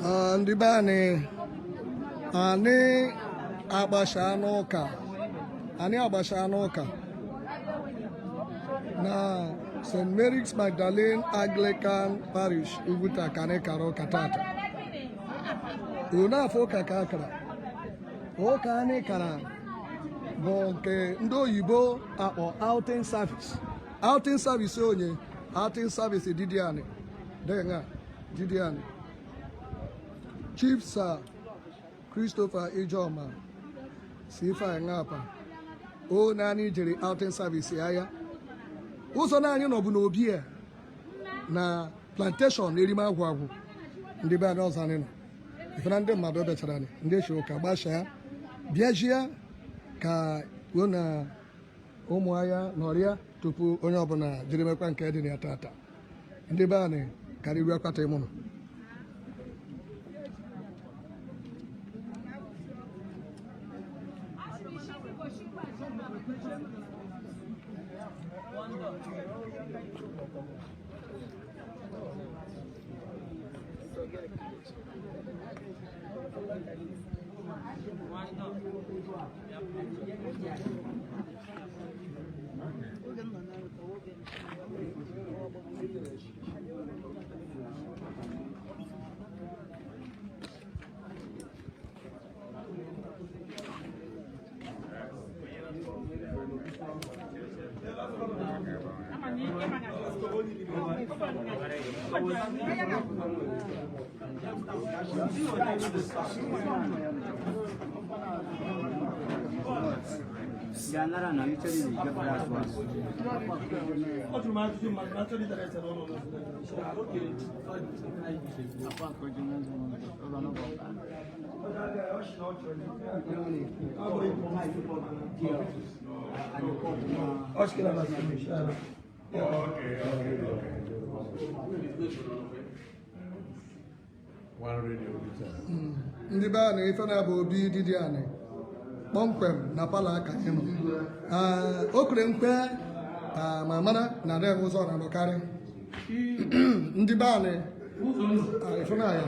Ah, ndị be anyị, anyị agbasa n'ụka, anyị agbasa n'ụka na St. Mary's Magdalene Anglican Parish, Ugwuta, ka anyị kara ụka tata. Unu afụ ụka ka akara ụka anyị kara bụ nke ndị oyibo akpọ outing service. Outing service onye outing service Didiani dịga Didiani Chief Sir Christopher Ijoma si ife ngapa o na anyị jere outing service ya ya ụzọ na anyị nọbụ n'obi a na plantation Erimagwụ agwụ. Ndị be anyị, ọzọ anyị nọ ife na ndị mmadụ bịachara anyị, ndị echi ụka gbashaa bịajie ka ruo na ụmụ agha nọrịa tupu onye ọbụla jiri mekwa nke dị na ya tata. Ndị be anyị karịrị akwata ịmụnụ. Ndị be anyị, ife na-abụ obi didi anyị kpọmkwem na parlour aka anyị nọ. O kwere nkwe ma mara na adịghị ụzọ na-anọkarị ndị be anyị ife na ya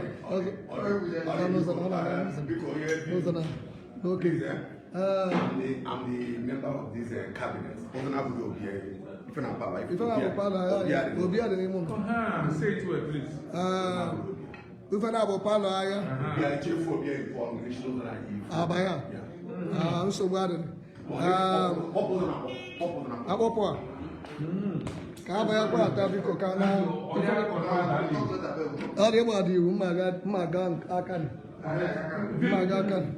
n'ụzọ na n'ụzọ na n'oke. I'm the member of this cabinet. Ọzọ na-abụghị obi ife na parlour. Ife na-abụ parlour obi adị n'ime ụlọ. Say it well, please. Ife na-abụ parlour agha. Obi a chefu obi a ife ọnụ isi ụzọ na ife. Abaya nsogbu adịrị. Kpọpụ ụzọ na kpọpụ ụzọ na Akpọpụ a ka abanyakwa ata biko ka na ọ dị ịgba dị iwu mma ga aka dị mma ga aka dị.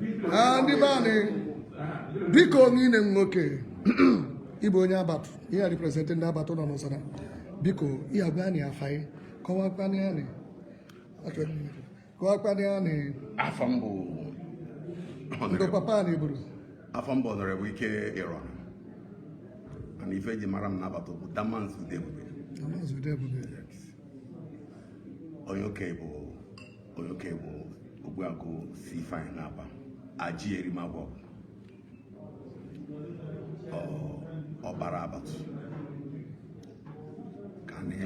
Ndị be anyị, biko, niile m nwoke ịbụ onye Abatụ, ihe a represent ndị Abatụ nọ n'ụsara, biko ihe agwa anyị afa anyị, kọwakwana anyị, kọwakwana anyị. Afọ m bụ Ndị papa anyị bụrụ. Afọ m bụ Honorable Ike Ịrọn. Mana ife eji mara m n'Abatụ bụ Damans Udebube. Amazi Udebube. Onye okenye bụ onye okenye bụ Ogbuagụ si Ifeanyị na-aba Aji Erimagwụ ọbara Abatụ ka anyị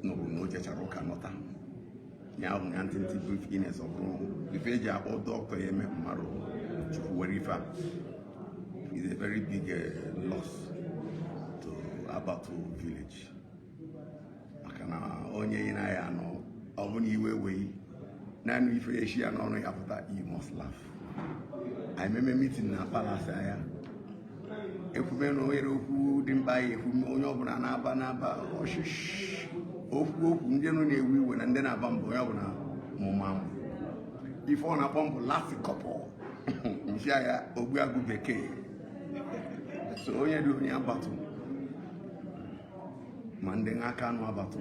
nụrụ na o jechara ụka nọta ya ahụ ya ntịntị brief illness. Ọ bụrụ ife eji akpọ dọkịta ya eme mmadụ Chukwu were ife a is a very big loss to Abatụ village, maka na onye yi na ya anọ ọ bụ na iwe weyi naanị ife eshi ya n'ọnụ ya pụta, you must laugh. Anyị meme meeting na palace anya ekwume na ohere okwu dị mkpa ya ekwume, onye ọbụla na-aba na-aba ọchịchị okwu okwu ndị nọ na-ewe iwe na ndị na-aba mbọ, onye ọbụla mụma amụ. Ife ọ na-akpọ mbụ last couple nshi agha Ogbuagụ bekee. So onye dị onye Abatụ ma ndị aka anụ Abatụ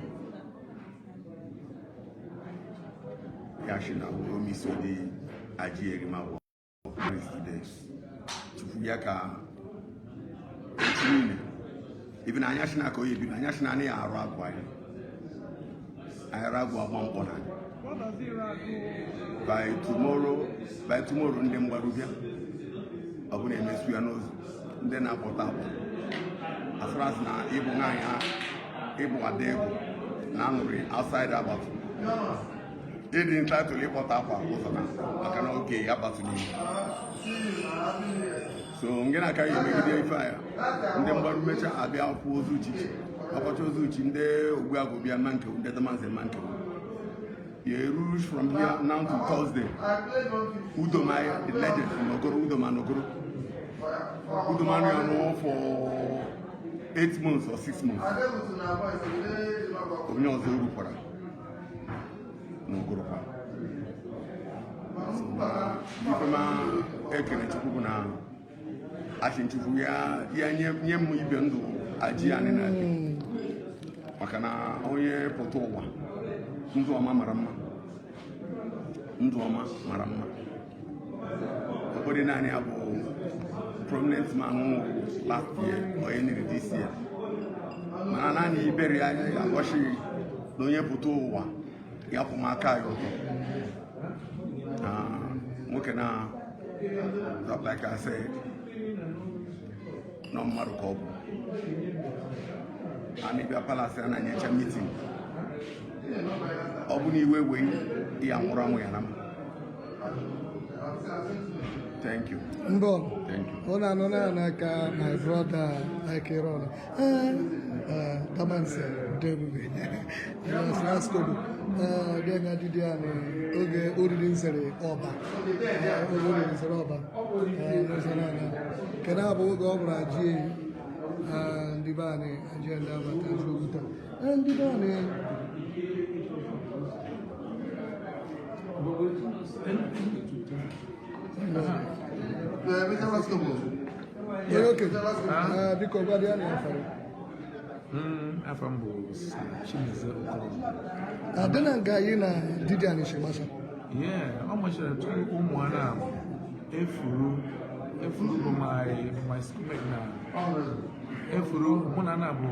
ya shi na omisi dị Aji Erimagwụ today Chukwu ya ka echi niile ibi na anya shi na ka oyi bi na anya shi na anyị ya arụ agụ anyị anyị arụ agụ agba mkpọ na anyị by tomorrow, by tomorrow ndị mgbaru bịa. Ọ bụ na-emesu ya n'ozu ndị na-akpọta akpọ, as far as na ịbụ nwaanyị, ịbụ ada egwu na aṅụrị outside agbatu, ịdị entitled ịkpọta akwa ụzọ na maka na oge ya agbatu n'ime. So nke na-aka ya emegide ife a ya, ndị mgbaru mecha abịa kwuo ozu uchichi, ọkọcha ozu uchi, ndị ogbuagụ bịa ma nkewu, ndị damanze ma nkewu ya eru. From here now to Thursday, Udoma, the legend Nogoro, Udoma Nogoro, Udoma ya nọ for 8 months or 6 months. Onye ọzọ erukwara n'Ogorokwa. So na ife ma ekene Chukwu bụ na achị Chukwu ya ya nye m ibe ndụ aji anyị na-ebi, maka na onye pụta ụwa, ndụ ọma mara mma, ndụ ọma mara mma. Obodo naanị ya bụ prominent man nwụrụ last year, onye niri this year, mana naanị iberi anya ya agọchighị na onye pụta ụwa ya kwụ m aka ya ụtọ. Ah, nwoke na, like I said, nọ mmadụ ka ọ bụ. Anyị bịa palace a na-enyecha meeting, ọ bụ na iwe wee ya nwụrụ anwụ ya na m. Thank you. Mbọ. Thank you. Ọ na-anọ na ka my brother Ikerona Damanse Debube Laskodo denga didi anyị oge oriri nsere ọba. Oge oriri nsere ọba n'ụzọ na kedu abụ oge ọ bụrụ ajie ndị be anyị ajie ndị agbata ji Oguta. Ndị be anyị. Onye okenye. Biko gwa dị ya na afọ. Afọ m bụ Chimezie Okoro. Adịna nga anyị na didi anyị si gbasa. Yeah, ọ machara tupu ụmụ a na efuru efuru bụ my schoolmate na efuru mụ na na bụ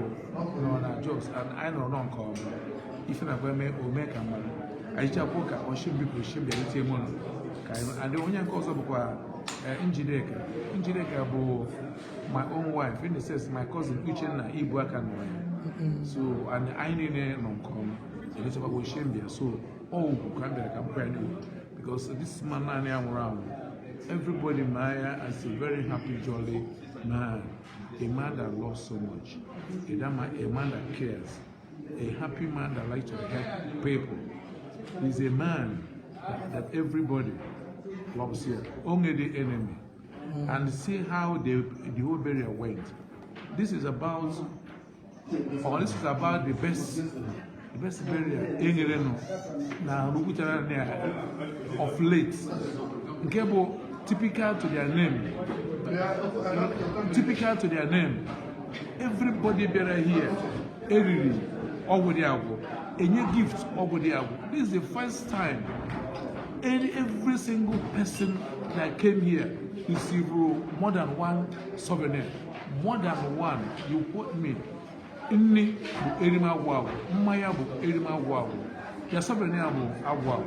nọ na Jos and anyị nọrọ nọ nke ọma ife na eme ome ka mara anyị chakwuo ka ọchị biko shi bịarute mụ nọ ka anyị and onye nke ọzọ bụkwa Njideka. Njideka bụ my own wife, in the sense my cousin Uchenna Ibu aka nọ ya. So and anyị niile nọ nke ọma elechakwa oshembia, so ọ ugwu ka m bịara ka m kwanye ugwu because this man naanị ya nwụrụ anwụ, everybody ma ya as a very happy, jolly man, a man that loves so much, a man that cares, a happy man that likes to help people. He's a man that everybody loves here, only the enemy. And see how the whole burial went. This is about the best burial enyere nụ na rukwutara na of late, nke bụ typical to their name, typical to their name. Everybody bịara here eriri ọgwụ dị agwụ, enye gift ọgwụ dị agwụ. This is the first time every single person that came here received more than one souvenir, more than one. You quote me, nni bụ erimagwụ agwụ, mmanya bụ erimagwụ agwụ, ya souvenir bụ agwụ agwụ.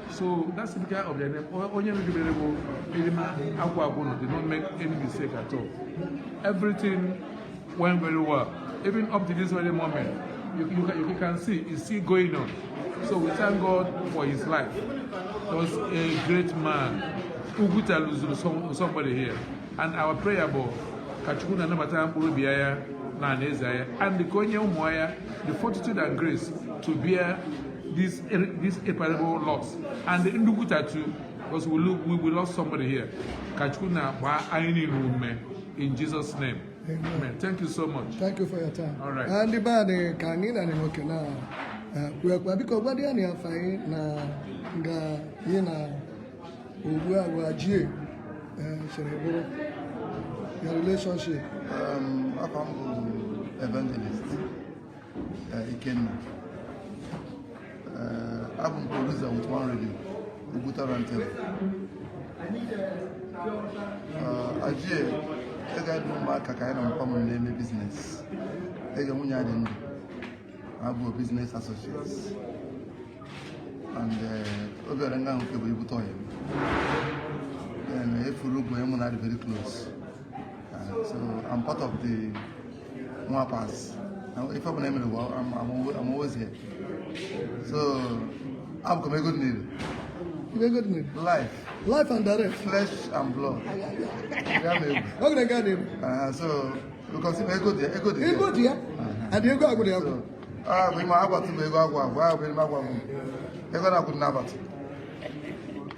So that's typical of their name. Onye mebibere bụ erima agwụ agwụ no did not make any mistake at all. Everything went very well, even up to this very moment. You can see it's still going on. So we thank God for his life. He was a great man. Uguta lose somebody here, and our prayer bụ ka Chukwu na-anabata mkpụrụ obi ya na alaeze ya and ka onye ụmụ ya the fortitude and grace to bear this irreparable loss, and the Nduguta too, because we lost somebody here. Ka Chukwu na-agba anyị niile ume in Jesus' name. Amen. Thank you so much. Thank you for your time. All right. Ndị be anyị, ka anyị na nwoke na kwuekwa, biko gwa dị ya na afa anyị na nga yi na ogbu agwa jie chere bụrụ your relationship. Afa m bụ Evangelist Ikenna. Abụ m producer with One Radio, Oguta Roundtable. Ajie, ego adị ụmụaka ka anyị na mpa m na-eme business. Ego nwunye adị ndụ. Abụ business associates. And obiọra nga nke bụ ibute ọya. Then Efuru bụ onye mụ na dị very close. So I'm part of the Nwapas. Ife ọbụla emere bụ I'm always here. So abụkwa m ego dị n'ire. Ego dị n'ire. Life. Life and direct. Flesh and blood. Ya ma egwu. Ọ gara aga n'elu. So because if ego dị, ego dị. Ego dị ya. And ego agwụrụ ya agwụ. Ah, bụ ime agwatụ bụ ego agwụ agwụ, ah, bụ ime agwụ agwụ. Ego na-akwụ n'abatụ.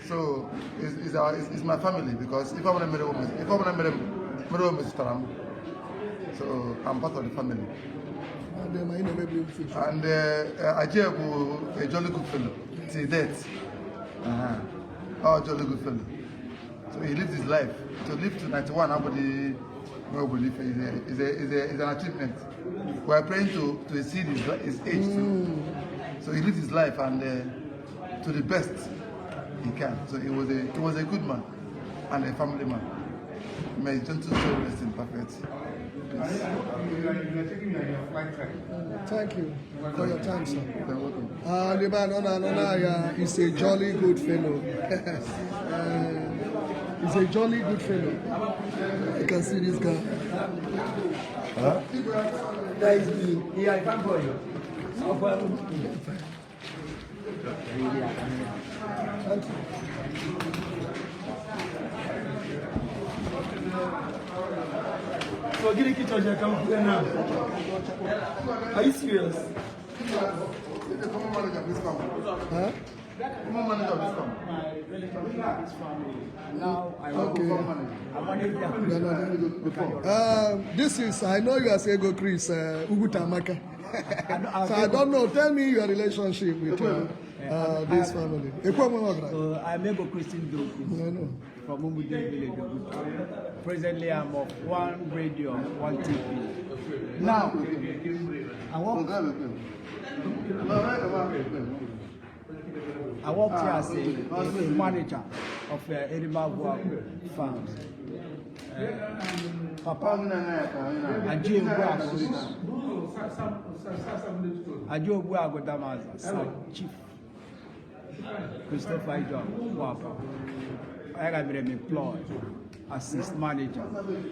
So it's my family because if I want to marry woman, if I want to marry marry woman, so I'm part of the family. And ị na-emebi fish. And Ajay bụ a jolly good fellow till death. Oh, jolly good fellow. So he lived his life. To live to 91, nobody no belief is an achievement. We are praying to exceed his age too. So he lived his life and to the best he can. So he was a good man and a family man. May his gentle soul rest in perfect peace. Thank you for your time, sir. You're welcome. The man no, yeah, is a jolly good fellow. He's a jolly good fellow. You can see this guy. Huh? That is me. Yeah, I can't for you. Thank you. So gịnị ka ị chọrọ ka m kwuo now? Are you serious? The former manager of this farm. Huh? Former manager of this farm. My family. Now I work. Okay. Former manager. I manage them. No. Before. This is, I know you as Ego Chris, Uguta Amaka. So I don't know. Tell me your relationship with this family. So I'm Ego Christian Doku I know. From Umude Village, Oguta. Presently, I'm of one radio, one TV. Now, I work here as a manager of Erimagua Farms. Papa Aji Ogbuagu Damaza, Sir Chief Christopher Ijo Wapa. I have been employed as his manager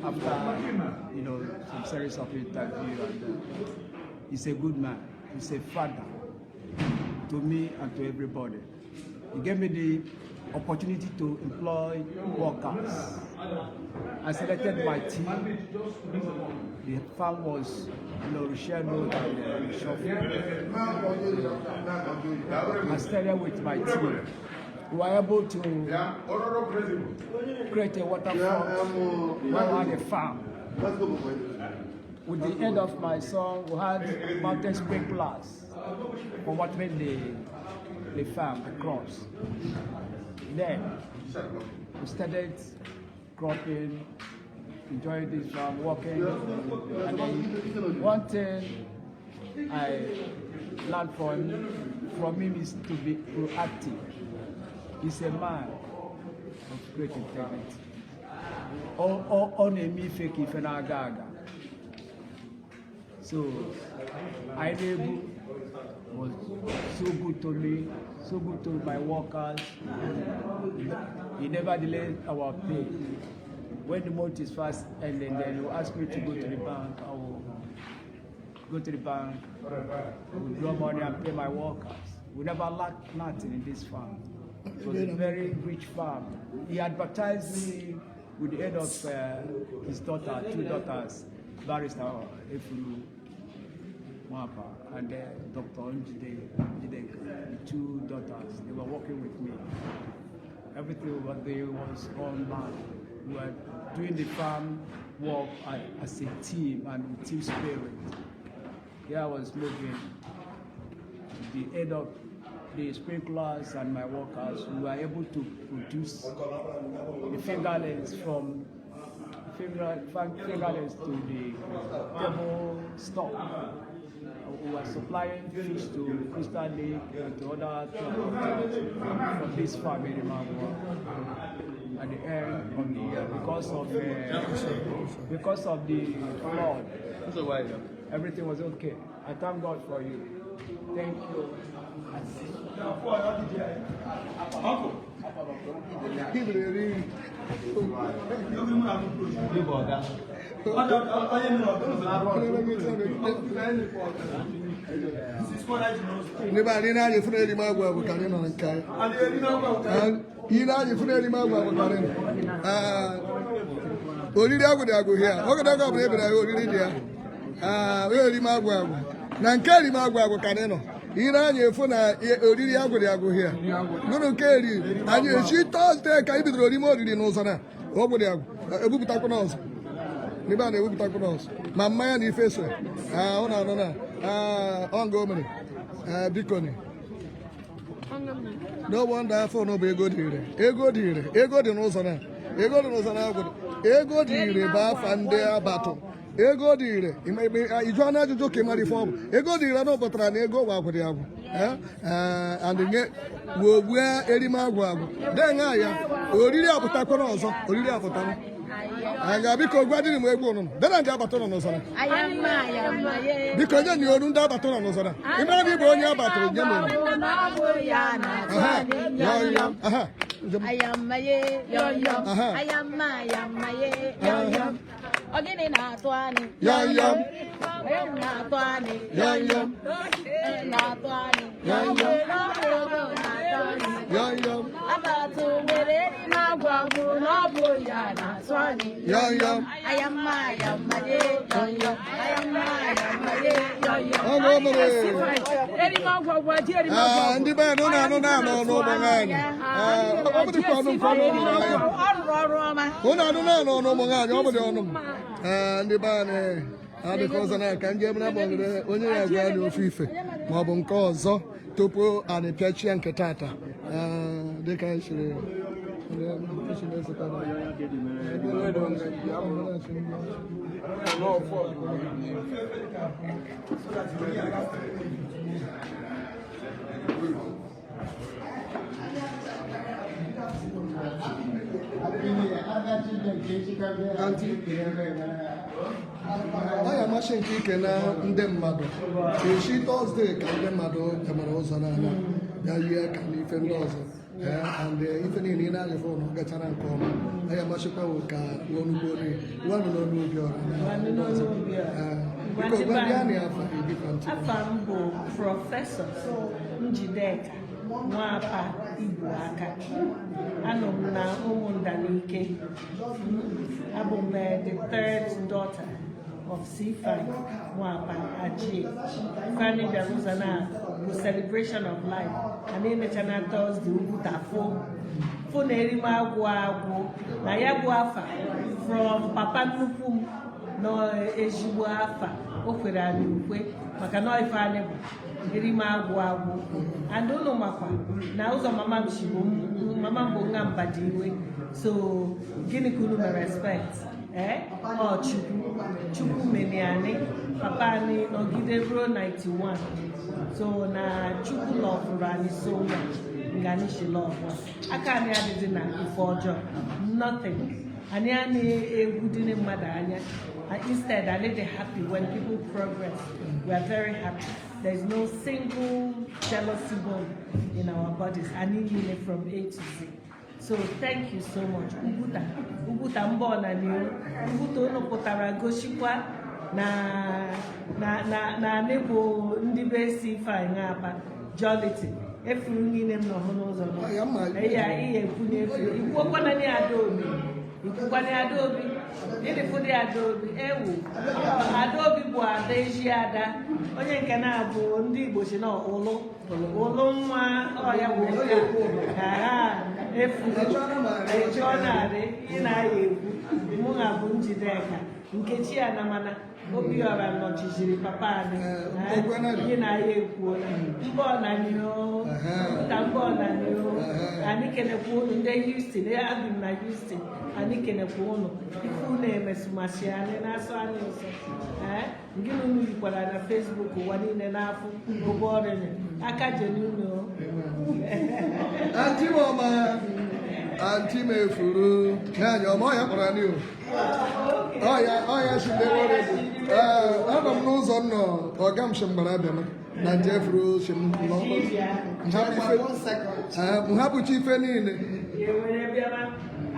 after some series of interview, and he's a good man. He's a father to me and to everybody. He gave me the opportunity to employ workers. I selected my team. The farm was Rochelle Road and Shuffle. I started with my team. We were able to create a waterfront where we had a farm. Let's go, boy. With the end of my son, we had mountain sprinklers for watering the farm, the crops. Then we started cropping, enjoying this farm, working. And then one thing I learned from him is to be proactive. He's a man of great integrity. Ọ na-eme ife ka ife na-aga aga. So Ainebu was so good to me, so good to my workers. He never delayed our pay. When the month is fast and then he will ask me to go to the bank, I will go to the bank, withdraw money and pay my workers. We never lacked nothing in this farm. It was a very rich farm. He advertised me with the aid of his daughter, two daughters, Barrister Efuru Mwapa and Dr. Njide, Njide, the two daughters. They were working with me. Everything we were doing was online. We were doing the farm work as a team and with team spirit. Here I was moving. The aid of the sprinklers and my workers, we were able to produce the fingerlings from fingerlings to the table stock. We were supplying fish to Crystal Lake and to other from this farm in Imagua. At the end of the year, because of the flood, everything was okay. I thank God for you. Thank you. Give it a ring. Ndị be anyị na-anyị fụrụ erime agwụ agwụ ka anyị nọ na nke anyị. Ị na-anyị fụrụ erime agwụ agwụ ka anyị nọ. Oriri agwụ dị agwụ hịa. Oge dị agwụ ọbụla ebere ya oriri dị ya. Erime agwụ agwụ. Na nke erime agwụ agwụ ka anyị nọ. Ị na-anyị efu na oriri agwụ dị agwụ hịa. Nụrụ nke eri anyị echi Thursday ka anyị bidoro orime oriri n'ụzọ na ọgwụ dị agwụ ebupụtakwa n'ọzọ. N'ebe a na-ewepụtakwa n'ọzọ ma mmanya na ife so ọ na-anọ na ọ nga o mere biko ni. No wonder afọ n'ọbụ ego dị ire, ego dị ire, ego dị n'ụzọ na ego dị n'ụzọ na agwụ dị ego dị ire bụ afa ndị abatụ ego dị ire. Ịjụ anụ ajụjụ ka ị mara ife ọ bụ ego dị ire na ọ pụtara na ego agwụ dị agwụ and nye wee gbue erime agwụ agwụ denga ya oriri apụtakwara ọzọ oriri apụtara. Aga biko gwa dịrị m egwu ụnụnụ bịara ndị abatụ nọ n'ụzọ na biko nye na olu ndị abatụ nọ n'ụzọ na ịmara na ịbụ onye abatụrụ nye m olu. Aha, yọm, aha, njem. Ayamaye yọyọm. Aha. Ayama ayamaye yọyọm. Ọ gịnị na-atụ anyị? Yọm yọm. Onye na-atụ anyị? Yọm yọm. Onye na-atụ anyị? Yọm yọm. Ọ na-atụ anyị. Yọm yọm. Abatụ nwere erime agwụ agwụ na ọ bụ ya na-atụ anyị. Yọm yọm. Ayama ayamaye yọyọm. Ayama ayamaye yọyọm. Ọ bụ o mere. Ndị be anyị na-anụ na-anụ ọnụ ụmụ nwaanyị. Ọ bụ dịkwa ọnụ nke ọnụ ụmụ nwaanyị. Ọ rụrụ ọrụ ọma. Ụnụ anụ na-anụ ọnụ ụmụ nwaanyị, ọ bụ dị ọnụ m. Ndị be anyị adịka ọzọ na ka njem na gbanyere onye ya gwa anyị ofe ife ma ọ bụ nke ọzọ tupu anyị pịachie nke tata. Dịka anyị siri Aunty, ọ ya amasị nke ike na ndị mmadụ echi Thursday ka ndị mmadụ bịamara ụzọ n'ala bịa yie aka n'ife ndị ọzọ. And ife niile ị na-anya fon gachara nke ọma. Ọ ya amasịkwa wụ ka onugbo wanụ n'ọnụ obi ọra na ndị ọzọ. Biko gwa ndị a na-afa ebifa ntị. Afa m bụ Professor Njideka Nwapa Igbo aka. Anọ m na Ụmụndanike. Abụ m the third daughter of C5 Nwapa Ajie. Kwani bịara ụzọ na bụ celebration of life. Anyị emecha na Thursday Ugwuta fụ fụ na erime agwụ agwụ na ya bụ afa from papa nnukwu m na ezigbo afa o kwere anyị ukwe maka na ife anyị bụ erime agwụ agwụ. And unu makwa na ụzọ mama m si bụ mama m bụ nwa Mbadiwe, so gịnị ka unu mere respect ọ Chukwu Chukwu mene anyị papa anyị nọgide ruo 91, so na Chukwu lọvụrụ anyị so much nga anyị si love aka anyị adịghị na ife ọjọọ, nothing. Anyị anaghị egwu dị mmadụ anya. Instead, anyị dị happy when people progress. We are very happy. There is no single jealousy bone in our bodies, anyị niile from A to Z. So thank you so much. Ugwuta, Ugwuta mba ọnanihu, Ugwuta unu pụtara gosikwa na na na na anyị bụ ndị be si ifeanyị apa jollity efuru niile m nọ hụ n'ụzọ nọ. Ya mma. Ya ihe ekwu n'efu ikwuokwana na Adaobi, ikwukwana Adaobi ịdịfụdị Adaobi ewu. Adaobi bụ ada ezi ada onye nke na-abụ ndị Igbo si na ụlụ ụlụ nwa ọya bụ nke a ha efu echọ narị ị na-aya ekwu. Mụ na bụ Njideka Nkechi ya na mana Obiọra nọchiziri papa anyị. Ị na-aya ekwuola mba ọnanihu ka mba ọnanihu. Anyị kenekwa unu ndị Houston. Abi m na Houston. Anyị kenekwa unu ife unu emesụmasị anyị na-asọ anyị ụsọ. Gịnị unu yikwara na Facebook ụwa niile n'afọ ụgbọ ọrịa aka jeni unu. Aunty m ọma, aunty m efuru nwaanyị ọma, ọ ya kpọrọ anyị o ọya ọya si ndị ee anọ m n'ụzọ m nọ ọga m si m gbara abịa m na nje efuru si m nọ m hapụcha ife niile Ewere bịara.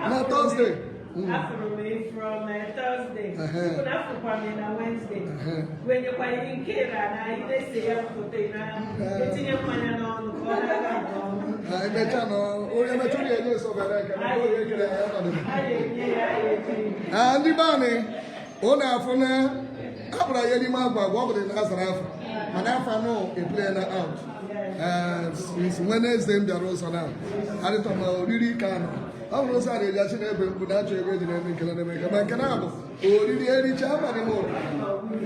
Na Thursday. Afụrụ m from Thursday. Ehe. Tupu na afụkwa m na Wednesday. Ehe. Wenyekwa ihe nke ra na anyị na-ese ya foto na etinye mmanya n'ọnụ ka ọ na-aga nke ọma. Ah, emecha nọ onye emecha onye enye sọbara ekele onye ekele ya kwadoro. A ga-enye ya, a ga-eji. Ah, ndị be anyị, ụnụ afụ na akpọrọ ya n'ime agwa agwa ọ bụrụ na azara afọ mana afọ anọ e play na out. Since Wednesday m bịara ụzọ na adịtọ ma oriri ka nọ ọ bụrụ ụzọ a na-eji achị na-ebe mkpu na-achọ ego eji na-eme nkele na-eme nke ma nke na-abụ oriri ericha abalị m.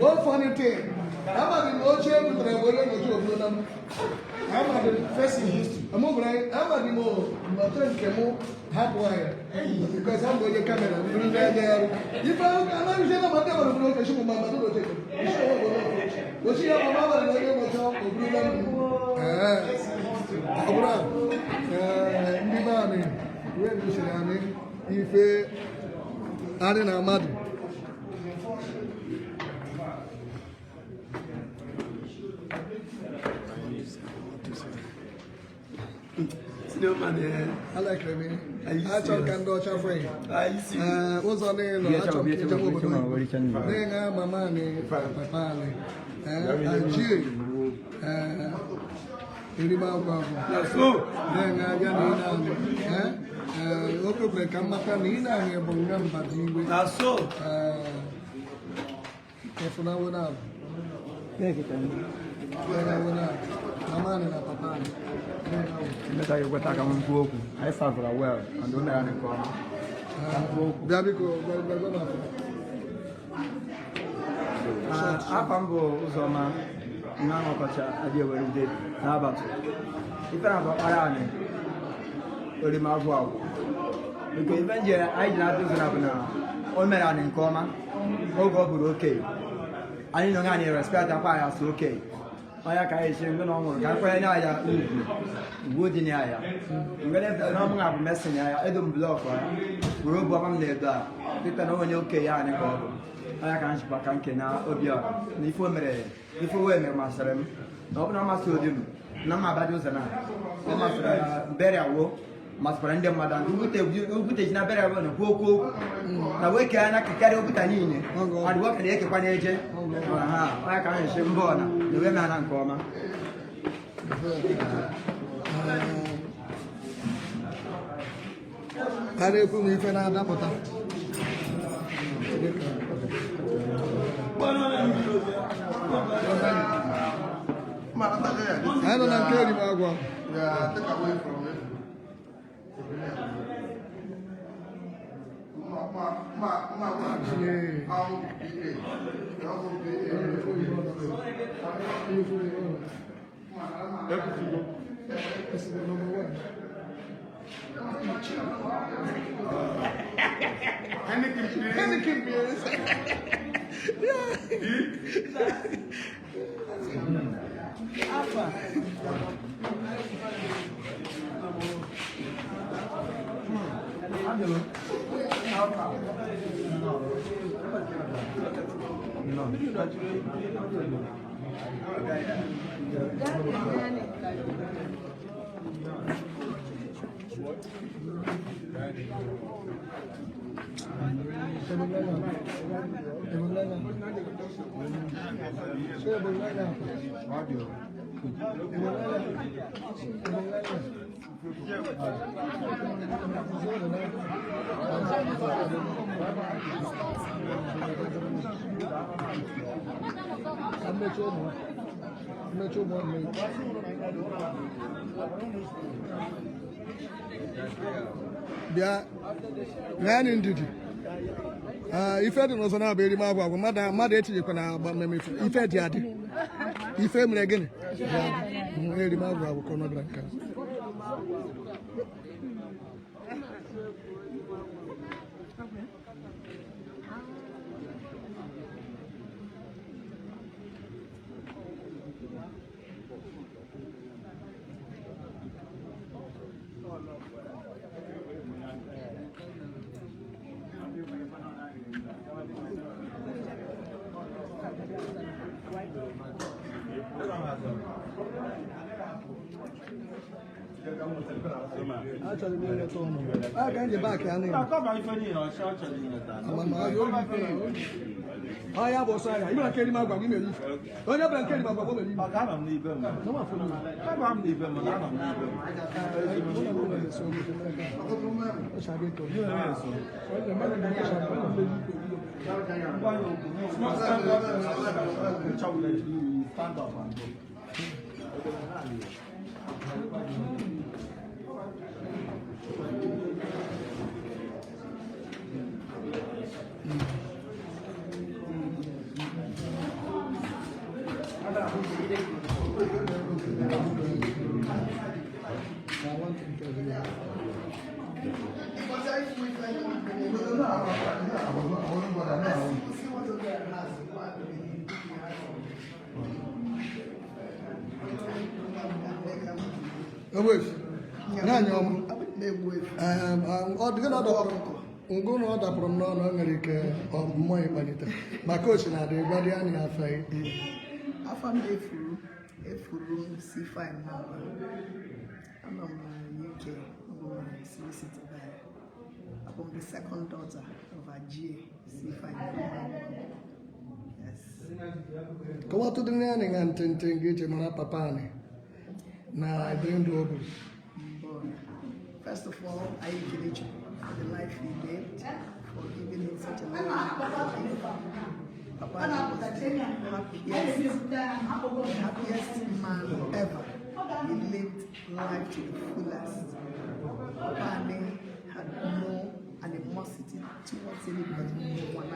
One funny thing, abalị m oche butere bụ onye nọchi obodo na m amadị First in history. Amụbara amadị m nnọcha nke mụ hapụ anyị because abụ onye camera mmiri na-ege ya arụ ife anaghị na mmadụ nwere bụrụ oke shi mgbe mmadụ oche ochi ya mama abalị na onye nọcha oburula m. Ee, ọ bụrụ a ee, ndị be anyị wee gosiri anyị ife anyị na mmadụ. Senior man, eh? Alekere m. Are you Achọ ka serious? ndị ọcha fụ ya. Are you serious? Ee, ụzọ niile achọ m ka ijebe obodo oyibo na-enye mama anyị, papa anyị, ee, achie, ee, erime agwụ agwụ. Na so. Na-enye anya na ị na-anyị, ee, ee, o kwekwere ka m mata na ị na-anyị bụ nga mbata igwe. Na so. Ee, ịfụnanwe na-abụ na-enwe na mama anyị na papa anyị na-enwe. Emeka ga-ekweta ka m kwuo okwu. Anyị savụra well and o mere anyị nke ọma. Ka m kwuo okwu. Bịa biko, gwa gwa gwa m afọ. Ah, afa m bụ Ụzọma nwa ọkọcha adị ewere ude n'abatụ. Ife na bụ ọkpara anyị orima agwụ agwụ. Biko, ife nje anyị ji na-atụ ụzọ na bụ na o mere anyị nke ọma oge ọ bụrụ okenye. Anyị na onwe anyị respect akwa anyị asụ okenye. Onye ka anyị si mgbe na ọ nwụrụ ka anyị kwanye ya ugwu ugwu dị na ya. Mgbe na ọ mụ bụ mesin ya edo m block ya were obu ọma m na-edo a dịka na onye okenye anyị ka ọ bụ. Onye ka m jikwa ka nke na obiọra na ife o mere, ife o mere masịrị m na ọ bụ na ọ masị odi m na mma abadị ụzọ na ọ masịrị na burial wo masịkwara ndị mmadụ and ugwute ji na burial wo na-ekwu okwu okwu na wee kee anya kekarịa okwuta niile and nwoke na-ekekwa na-eje ha. Onye ka anyị si mba ọna na ewe m nke ọma. A na-ekwu m ife na-adapụta. Anyị nọ na nke erime agwọ. Yeah, take away from it. Ma ma ma ma ma. How PA. How PA. This is the number one. Heineken beers. Yeah. Afa. Mmechi ụmụ bịa ṅaa ndidi. Ah, ife dị n'ụzọ na-abụ erime agwụ agwụ mmadụ mmadụ etinyekwa na agba mmemme ife ife dị adị ife mere gịnị dị adị. Erime agwụ agwụ ka ọ nọbịara nke a. Achọrọ m ileta ụnụ. A ka nje baakị anụ ya. Ọ ya bụ ọsọ ahịa. Ibera nke erime agwa gị mere ife. Onye bịara nke erime agwa gị mere ife. Nama afọ niile. Ọ shabe ka Stand up and go. I want to interview you. Ogbuefi, nye anyị ọmụ. Ọ dịghị na ọ dapụrụ ngụ na ọ dapụrụ m n'ọnụ, o nwere ike ọ mmụọ ịkpalite maka o si na adị gwa dị anyị afa ya. Afọ m efuru efuru m si fine na anọ m na UK, abụ m na solicitor there. Abụ m the second daughter of Ajie si fine. Yes. Kọwatụdịrị anyị na ntịntị gị iji mara papa anyị na ịdị ndụ o buru. Born. First of all, I ekele Chukwu for the life he lived, for giving him such a long life. Papa was the happiest man ever. He lived life to the fullest. Papa anyị had no animosity towards anybody. No one.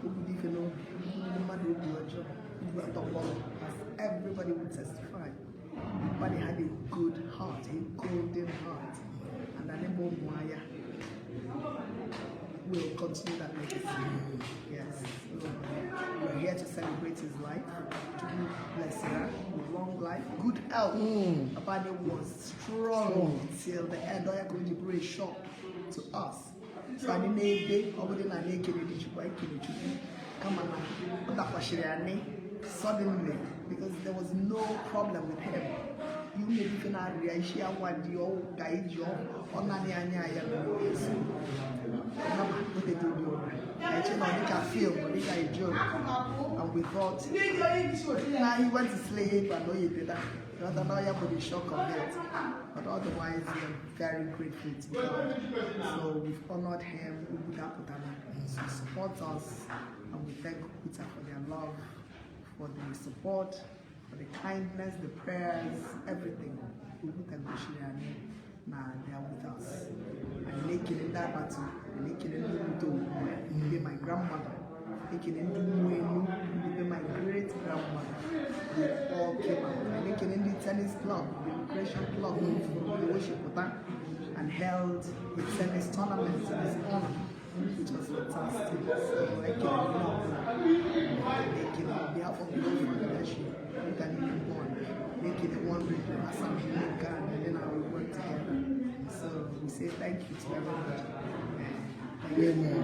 Obi ife n'obi, ndị mmadụ obi ọjọọ, obi atọgbọrọ, as everybody would testify. But he had a good heart, a golden heart. And Anemo Mwaya will continue that legacy. Yes. So we're here to celebrate his life, to bless her with long life, good health. Abani was strong till the end. Oya Koji brought a shock to us. So anyị na-ebe ọ bụrụ na anyị ekele dị Chukwu, anyị kele Chukwu kama na ọ dakwasịrị anyị suddenly because there was no problem with him. Ihe na-ebife na-arịa isi awa dị ọ ga iji ọ naanị anya ya na-eso nama otete obi ụra eche na ọ dịka film, ọ dịka a joke, and we thought na he went to sleep and oye teta rather now ya bụ the shock of it, but otherwise we are very grateful to God. So we've honored him. Oguta pụtara to support us, and we thank Oguta for their love, for the support, for the kindness, the prayers, everything. Oguta gosiri anyị na they are with us. Anyị na-ekele ndị agbata, anyị na-ekele ndị Oguta Ogume, ndị my grandmother, ekele ndị Umuenu, ndị my great grandmother. They all came out. Anyị na-ekele ndị tennis club, the recreation club, the worship and held a tennis tournament in his honor, which was fantastic. So I came making on behalf of the whole foundation, we can even one, making it one and then I will work together. So we say thank you to everybody. Thank you. Amen.